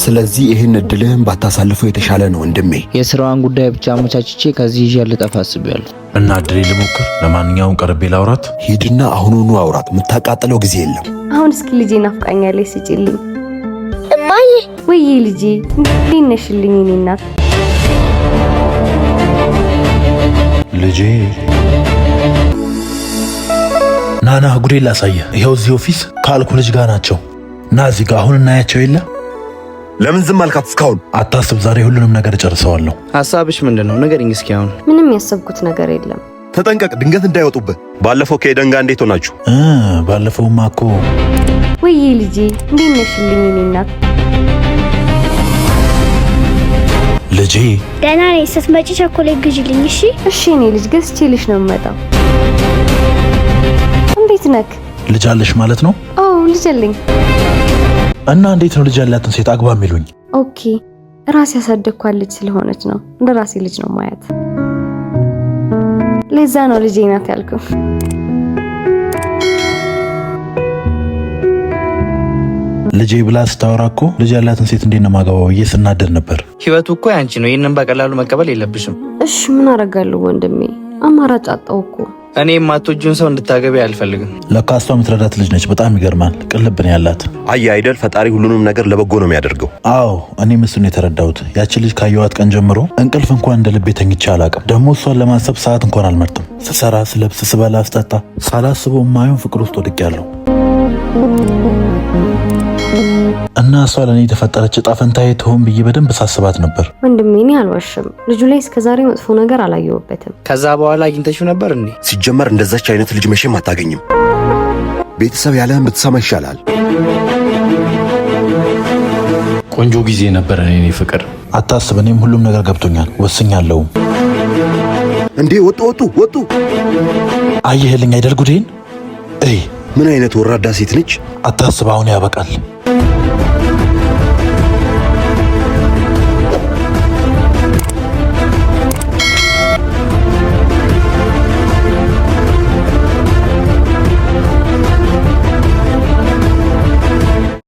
ስለዚህ ይህን እድልህን ባታሳልፈው የተሻለ ነው ወንድሜ። የስራዋን ጉዳይ ብቻ አመቻችቼ ከዚህ ይዤ ልጠፋ አስቤያለሁ። እና እድሌ ልሞክር። ለማንኛውም ቀርቤ ላውራት። ሂድና አሁኑኑ አውራት። የምታቃጥለው ጊዜ የለም። አሁን እስኪ ልጄ ናፍቃኛለች ስጪልኝ። እማዬ። ወይዬ ልጄ እንዴት ነሽልኝ? የኔ እናት። ልጄ ናና ጉዴ ላሳየ። ይኸው እዚህ office ካልኩ ልጅ ጋር ናቸው። ና እዚህ ጋር አሁን እናያቸው የለ። ለምን ዝም አልካት እስካሁን? አታስብ፣ ዛሬ ሁሉንም ነገር እጨርሰዋለሁ። ሀሳብሽ ምንድን ነው? ንገሪኝ እስኪ አሁን። ምንም ያሰብኩት ነገር የለም። ተጠንቀቅ፣ ድንገት እንዳይወጡብህ። ባለፈው ከኤደን ጋር እንዴት ሆናችሁ? ባለፈውማ እኮ ወይዬ ልጄ እንዴት ነሽልኝ? የኔ እናት። ልጄ ደህና ነኝ። ስትመጪ ቸኮሌት ግዢልኝ እሺ? እሺ የኔ ልጅ ገዝቼልሽ ነው የምመጣው። እንዴት ነክ? ልጅ አለሽ ማለት ነው? አዎ ልጅ አለኝ። እና እንዴት ነው ልጅ ያላትን ሴት አግባ የሚሉኝ? Okay ራሴ ያሳደግኳት ልጅ ስለሆነች ነው፣ እንደ ራሴ ልጅ ነው ማያት። ለዛ ነው ልጄ ናት ያልኩ። ልጄ ብላ ስታወራ እኮ ልጅ ያላትን ሴት እንዴት ነው የማገባው ብዬ ስናደድ ነበር። ህይወቱ እኮ ያንቺ ነው። ይህንን በቀላሉ መቀበል የለብሽም። እሺ ምን አደርጋለሁ ወንድሜ፣ አማራጭ አጣሁ እኮ። እኔ የማትወጂውን ሰው እንድታገቢ አልፈልግም። ለካ እሷ የምትረዳት ልጅ ነች። በጣም ይገርማል። ቅልብን ያላት። አየህ አይደል፣ ፈጣሪ ሁሉንም ነገር ለበጎ ነው የሚያደርገው። አዎ እኔም እሱን የተረዳሁት። ያቺ ልጅ ካየኋት ቀን ጀምሮ እንቅልፍ እንኳን እንደ ልቤ ተኝቼ አላውቅም። ደግሞ እሷን ለማሰብ ሰዓት እንኳን አልመርጥም። ስሰራ፣ ስለብስ፣ ስበላ፣ ስጠጣ ሳላስበው የማየውን ፍቅር ውስጥ ወድቄያለሁ። እና እሷ ለእኔ የተፈጠረች እጣ ፈንታዬ ትሆን ብዬ በደንብ ሳስባት ነበር። ወንድሜ እኔ አልዋሽም፣ ልጁ ላይ እስከዛሬ መጥፎ ነገር አላየሁበትም። ከዛ በኋላ አግኝተሽው ነበር እንዴ? ሲጀመር እንደዛች አይነት ልጅ መቼም አታገኝም። ቤተሰብ ያለህን ብትሰማ ይሻላል። ቆንጆ ጊዜ ነበረ የኔ ፍቅር። አታስብ፣ እኔም ሁሉም ነገር ገብቶኛል፣ ወስኛለሁም። እንዴ ወጡ ወጡ ወጡ! አየህልኝ አይደል ጉዴን? እይ ምን አይነት ወራዳ ሴት ነች! አታስብ፣ አሁን ያበቃል።